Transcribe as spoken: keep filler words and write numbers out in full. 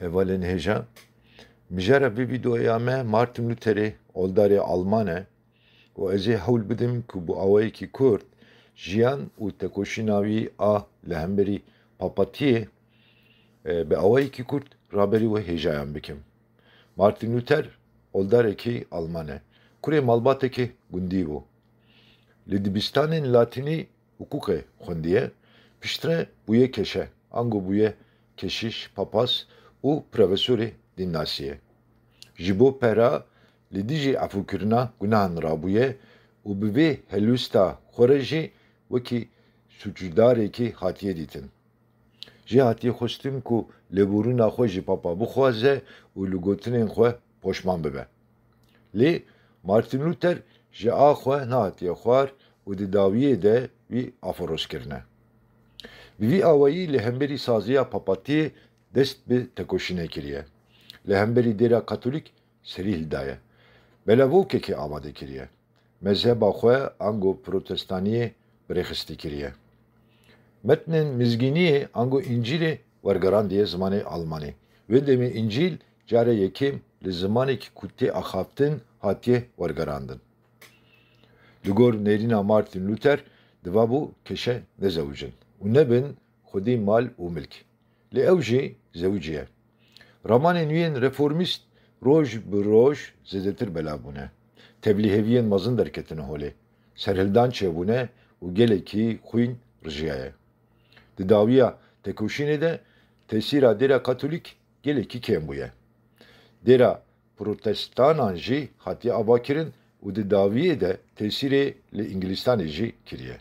Hevalên hêja, mijara vê vîdeoya me Martin Lutherê oldarê Alman e û ez ê hewl bidim ku bi awayekî kurt jiyan û tekoşîna wî a li hemberî papatiyê, e, bi awayekî kurt raberî wê hêjayan bikim. Martin Luther oldarekî Alman e. Kurê malbatekî gundî bû. Li dibistanên latînî hiqûqê xwendiye, piştre bûye keşe, ango bûye keşîş, papaz û profesorê dînnasiyê. Ji bo pera li dijî efûkirina gunahan rabûye û bi vê helwesta xwe re jî wekî sûcdarekî hatiye dîtin. Jê hatiye xwestin ku lêborîna xwe ji Papa bixwaze û li gotinên xwe poşman bibe. Lê Martin Luther ji a xwe nehatiye xwar û di dawiyê de wî afiroz kirine. Bi vî awayî li hemberî saziya papatiyê dest bi tekoşînê kiriye. Li hemberî dêra Katolîk serî hildaye. Belavokekê amade kiriye. Mezheba xwe ango protestaniyê birêxistî kiriye. Metnên mizgîniyê ango Încîlê wergerandiye zimanê Almanî. Wê demê Încîl cara yekem li zimanekî ku tê axaftin hatiye wergerandin. Li gor nêrîna Martin Luther, divabû keşe nezewicin û nebin xwedî mal û milk. Lê ew jî zewiciye. Ramanên wî yên reformîst roj bi roj zêdetir belav bûne. Tevlîheviyên mezin derketine holê. Serhildan çêbûne û gelekî xwîn rijiyaye. Di dawiya tekoşînê de tesîra dêra Katolîk gelekî kêm bûye. Dêra Protestanan jî hatiye avakirin û di dawiyê de tesîrê li Îngilîstanê jî kiriye.